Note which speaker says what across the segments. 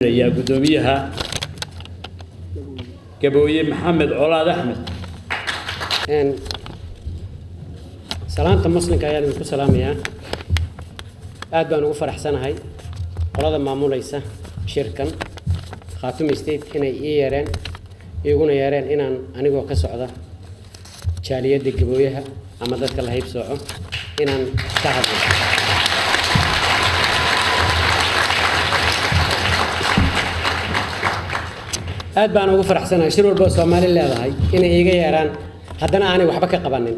Speaker 1: Ayaa guddoomiyaha Gabooye Maxamed Colaad Axmed.
Speaker 2: Salaanta muslimka ayaan idinku salaamayaa. Aad baan ugu faraxsanahay qolada maamulaysa shirkan Khaatumo State inay ii yeereen, iiguna yeereen inaan anigoo ka socda jaaliyadda Gabooyaha ama dadka la hayb sooco inaan ka hadlo. Aad baan ugu faraxsanahay shir walba oo Soomaali leedahay inay iiga yeeraan, haddana aanay waxba ka qabanin.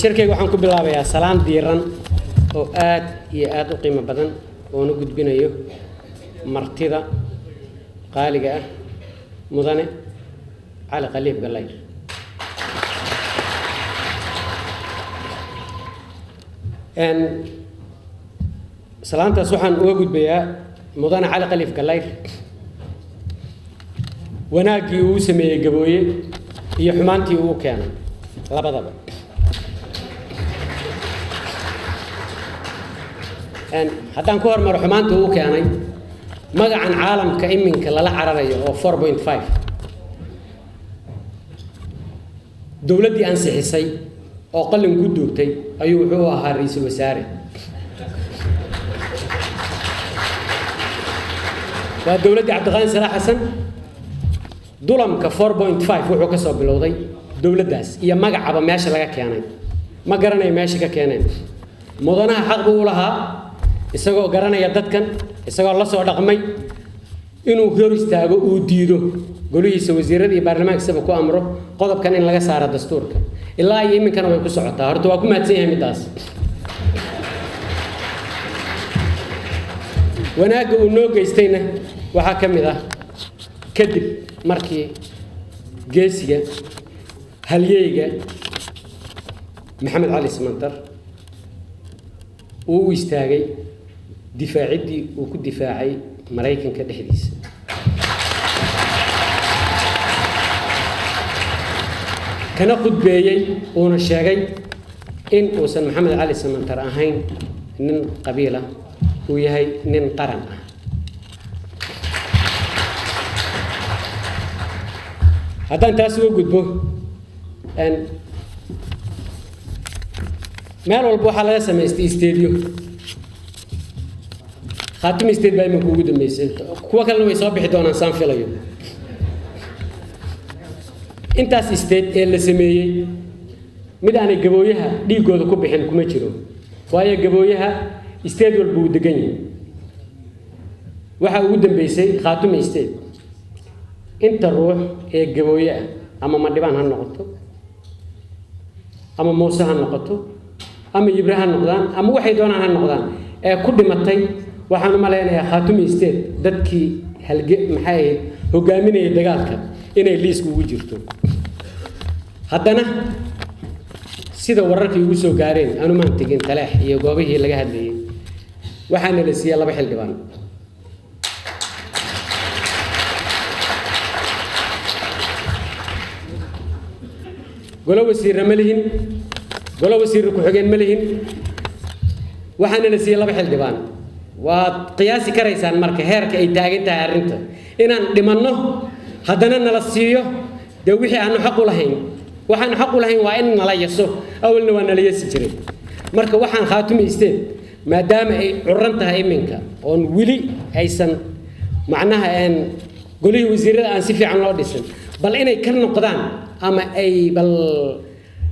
Speaker 2: Shirkayga waxaan ku bilaabayaa salaan diiran oo aad iyo aad u qiimo badan oona gudbinayo martida qaaliga ah, mudane Cali Khaliif Gallayr. Salaantaas waxaan uga gudbayaa mudane Cali Khaliif Gallayr wanaaggii uu sameeyey Gabooye iyo xumaantii uu keenay labadaba. Haddaan ku hormaro xumaanta uu keenay, magacan caalamka iminka lala cararayo oo 4.5, dowladdii ansixisay oo qalin ku duugtay ayuu wuxuu ahaa ra-iisul wasaare. Waa dowladdii Cabdiqaadir Salaax Xasan. Dulamka 4.5 wuxuu ka soo bilowday dowladdaas, iyo magacaba meesha laga keenay ma garanayo meesha ka keeneen. Mudanaha xaq buu u lahaa, isagoo garanaya dadkan, isagoo la soo dhaqmay, inuu hor istaago, uu diido, golihiisa wasiirada iyo baarlamaankiisaba ku amro qodobkan in laga saaro dastuurka. Ilaa iyo iminkana way ku socotaa. Horta waa ku mahadsan yahay middaas. Wanaagga uu noo geystayna waxaa ka mid ah, kadib markii geesiga halyeyga Maxamed Cali Simantar uu u istaagay difaaciddii uu ku difaacay Maraykanka dhexdiisa, kana khudbeeyey, uuna sheegay in uusan Maxamed Cali Simantar ahayn nin qabiil ah, uu yahay nin qaran ah. Haddaan taas uga gudbo, meel walba waxaa laga samaystay state-yo. Khaatimo State baa iminka ugu dambeysay, kuwo kalena way soo bixi doonaan saan filayo. Intaas state ee la sameeyey mid aanay Gabooyaha dhiiggooda ku bixin kuma jiro, waayo Gabooyaha state walba uu degan yahay. Waxaa ugu dambeysay Khaatumo State. Inta ruux ee Gabooye ah, ama Madhibaan ha noqoto, ama Muuse ha noqoto, ama Yibre ha noqdaan, ama waxay doonaan ha noqdaan, ee ku dhimatay, waxaan u malaynayaa Khaatumo State dadkii halge maxay ahayd hogaaminayay dagaalka inay liiska ugu jirto. Haddana sida wararkii ugu soo gaareen, anumaan tegin Taleex iyo goobihii laga hadlayay, waxaana la siiyey 2 xildhibaan. Golo wasiirna ma lihin, golo wasiirra ku-xigeen ma lihin, waxaana la siiyey 2 xildhibaan. Waad qiyaasi karaysaan marka heerka ay taagan tahay arrinta, inaan dhimanno haddana nala siiyo dee wixii aanu xaq u lahayn. Waxaanu xaq u lahayn waa in nala yaso, awalna waa nala yasi jiray. Marka waxaan Khaatumo State, maadaama ay curan tahay iminka oon weli aysan macnaha golihii wasiirada aan si fiican loo dhisin, bal inay ka noqdaan ama ay bal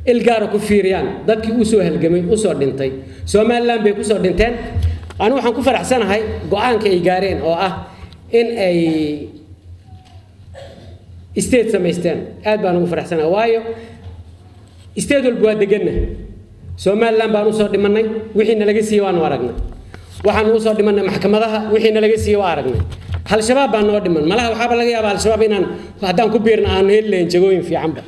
Speaker 2: ilgaara ku fiiriyaan dadkii usoo halgamay, usoo dhintay. Somaliland bay kusoo dhinteen. Anigu waxaan ku faraxsanahay go-aanka ay gaareen oo ah in ay state samaysteen. Aad baan ugu faraxsanahay, waayo state walba waa deganna. Somaliland baan usoo dhimanay, wixii nalaga siiyey waanu aragnay. Waxaanu usoo dhimanay maxkamadaha, wixii nalaga siiyey waa aragnay. Al-Shabaab baa noo dhiman malaha, waxaaba laga yaabaa Al-Shabaab inaan haddaan ku biirna aan heli lahayn jagooyin fiicanba.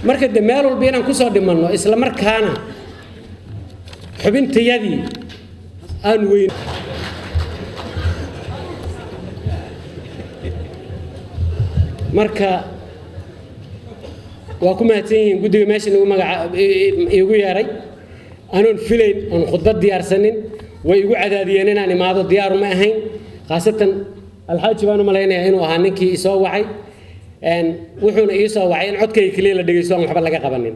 Speaker 2: Marka de meel walba inaan kusoo dhimanno, isla markaana xubintayadii aan weyn. Marka Waa ku mahadsan yihiin guddiga meesha nagu magaca iigu yeeray. Anoon filayn oon khudbad diyaarsanin way igu cadaadiyeen inaan imaado, diyaaru ma ahayn. Khaasatan Alxaaji baan u malaynayaa inuu ahaa ninkii isoo wacay, wuxuuna ii soo wacay in codkayga keliya la dhegeysto, aan waxba laga qabanin.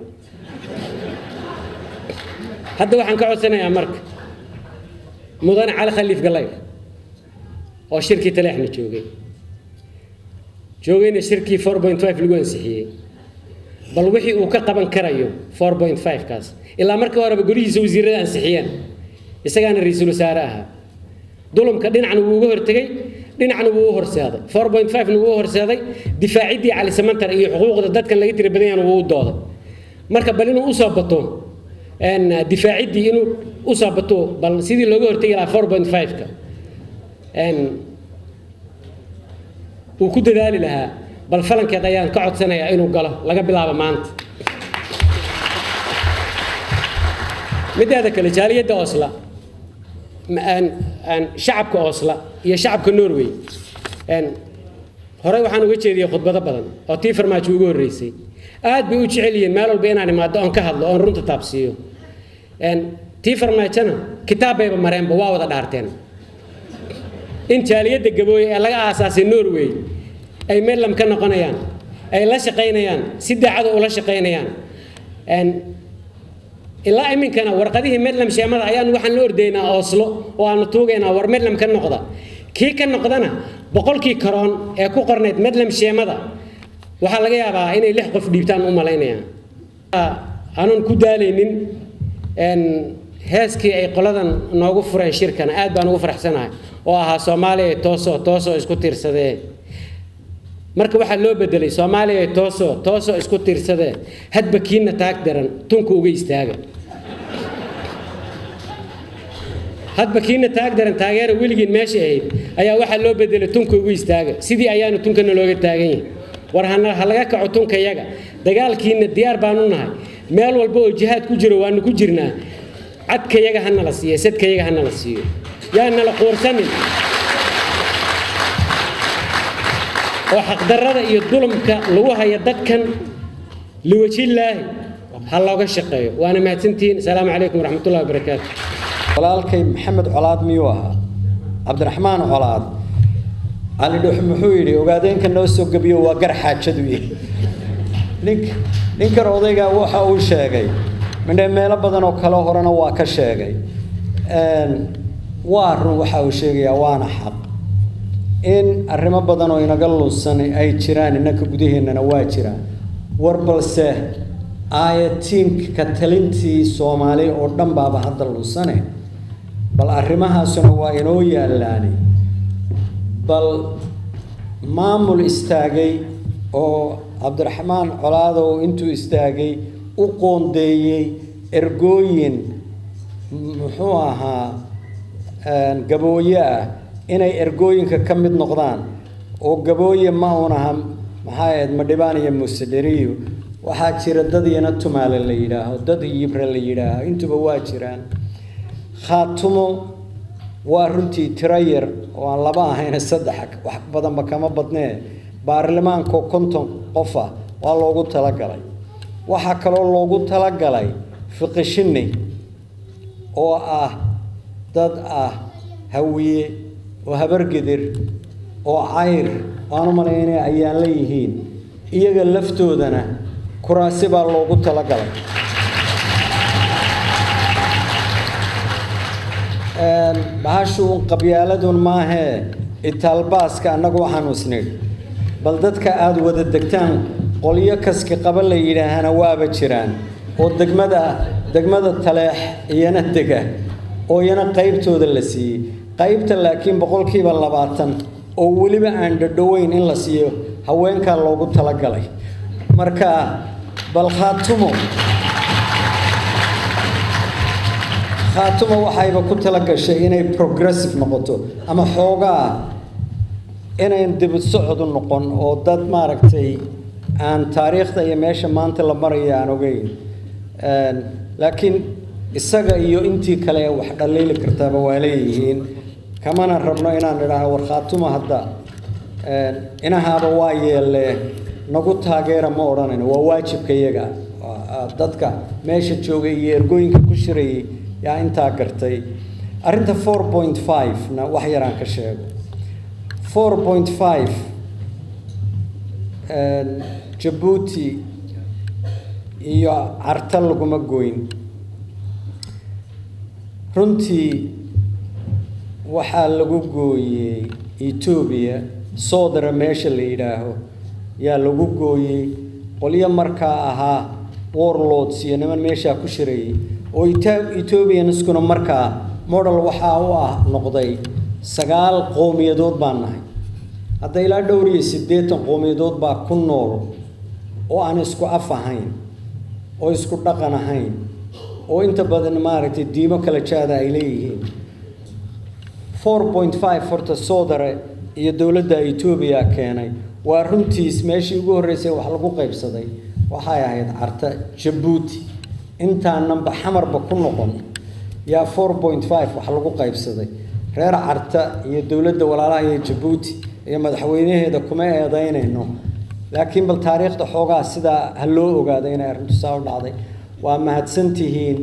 Speaker 2: Hadda waxaan ka codsanayaa marka mudane Cali Khaliif Galayr oo shirkii Taleexna joogay, joogayna shirkii 4.5 lagu ansixiyey, bal wixii uu ka qaban karayo 4.5 kaas, ilaa markii horeba golihiisa wasiirada ansixiyeen, isagaana ra-iisul wasaare ahaa. Dulumka dhinacna wuu uga hortegey, dhinacna wuu u horseeday. 4.5 na wuu u horseeday, difaaciddii Cali Samantar iyo xuquuqda dadkan laga tira badan yahana wuu u dooday. Marka bal inuu usoo bato difaaciddii, inuu usoo bato bal sidii looga hortegi lahaa 4.5-ka uu ku dadaali lahaa, bal falankeed ayaan ka codsanayaa inuu galo laga bilaabo maanta. Mideeda kale, jaaliyadda Osla, shacabka Osla iyo shacabka Norway, horey waxaan uga jeediyey khudbado badan oo tii Farmaajo ugu horreysay. Aad bay u jecel yihiin meel walba inaan imaado oon ka hadlo oon runta taabsiiyo. Tii Farmaajona kitaab bayba mareenba, waa wada dhaarteen in jaaliyadda Gabooye ee laga aasaasay Norway ay medlam ka noqonayaan, ay la shaqaynayaan, si daacada ula shaqaynayaan. Ilaa iminkana warqadihii medlam sheemada ayaanu waxaan la ordaynaa Oslo oo aanu tuugaynaa, war medlam ka noqda. Kii ka noqdana 100kii karoon ee ku qornayd medlam sheemada waxaa laga yaabaa inay 6 qof dhiibtaan u malaynayaan. Aanan ku daalaynin heeskii ay qoladan noogu fureen shirkana, aad baan ugu faraxsanahay, oo ahaa "Soomaaliya toosoo, toosoo isku tiirsadee". Marka waxaa loo bedelay "Soomaaliya toosoo, toosoo isku tiirsadee, hadba kiina taag daran tunka uga istaaga, hadba kiina taag daran taageera". Weligiin meesha ahayd ayaa waxaa loo bedelay tunka ugu istaaga. Sidii ayaanu tunkana looga taagan yahay. War hana ha laga kaco tunkayaga, dagaalkiina diyaar baanu nahay. Meel walba oo jihaad ku jiro waanu ku jirnaa. Cadkayaga ha nala siiyo, sadkayaga ha nala siiyo, yaa nala quursanin oo xaqdarrada iyo dulumka lagu haya dadkan liwajillaahi ha looga shaqeeyo. Waana mahadsantihiin. Asalaamu calaykum waraxmatullahi wabarakaatu.
Speaker 3: Walaalkay Maxamed Colaad miyuu ahaa? Cabdiraxmaan Colaad Cali Dhuux muxuu yidhi? Ogaadeenka noo soo gebiyo, waa gar xaajadu yahay. Ninkan odaygaa waxa uu sheegay midhe meelo badan oo kale horena waa ka sheegay. Waa run waxa uu sheegayaa, waana xaq in arrimo badan oo inaga lunsan ay jiraan, innaka gudaheennana waa jiraan. War balse aayatiinka talintii Soomaali oo dhan baaba hadda lunsane, bal arrimahaasuna waa inoo yaallaani. Bal maamul istaagay oo Cabdiraxmaan Colaadow intuu istaagay u qoondeeyey ergooyin muxuu ahaa Gabooye ah inay ergooyinka ka mid noqdaan, oo Gabooye ma uun aha, maxaa ahayd, Madhibaan iyo Musedheriyo, waxaa jira dad iyana Tumaale la yidhaaho, dad Yibre la yidhaaho, intuba waa jiraan. Khaatumo waa runtii tiro yar oo aan laba ahayna saddex, wax badanba kama badnee. Baarlamaanka 50 qof ah waa loogu talagalay. Waxaa kaloo loogu talagalay Fiqishinni oo ah dad ah Hawiye oo Habargedir oo Cayr aan u malaynaya ayaan la yihiin, iyaga laftoodana kuraasi baa loogu talagalay. Bahashu qabyaaladun maahee, itaalbaaska annagu waxaanu isnidhi bal dadka aada wada degtaan, qolyo kaski qaba la yidhaahana waaba jiraan oo degmada Taleex iyana dega oo iyana qaybtooda la siiyey qaybta, laakiin 20% oo weliba aan dhadhoweyn in la siiyo haweenkaa loogu talagalay. Marka bal Khaatumo waxayba ku talagashay inay progressive noqoto ama xoogaa inayn dibad socod u noqon oo dad maaragtay aan taariikhda iyo meesha maanta la marayo aan ogeyn. Laakiin isaga iyo intii kale ee wax dhaliili kartaaba waa leeyihiin, kamana rabno inaan idhaahno war Khaatumo hadda inahaaba waa yeelee. Nagu taageera ma odhanayno, waa waajibka iyaga. Dadka meesha joogay iyo ergooyinka ku shirayay yaa intaa gartay. Arrinta 4.5 na wax yaraan ka sheego. 4.5 Jabuuti iyo Carta laguma goyn. Runtii waxaa lagu gooyey Etoobiya, Soodara meesha la yidhaaho yaa lagu gooyey. Qolyo markaa ahaa warlords iyo niman meeshaa ku shirayay oo Ethoobianiskuna markaa model waxaa u ah noqday 9 qowmiyadood baan nahay. Hadda ilaa dhowr iyo 80 qowmiyadood baa ku nool oo aan isku af ahayn oo isku dhaqan ahayn oo inta badan maaragtay diimo kala jaada ay leeyihiin. 4.5 horta Soodare iyo dowladda Etoobiya keenay. Waa runtiis, meeshii ugu horreysay wax lagu qaybsaday waxay ahayd Carta, Jabuuti. Intaananba Xamarba ku noqon yaa 4.5 wax lagu qaybsaday. Reer Carta iyo dowladda walaalaha iyo Jabuuti iyo madaxweynaheeda kuma eedaynayno, laakiin bal taariikhda xoogaa sidaa ha loo ogaado inay arrintu saa u dhacday. Waa mahadsantihiin.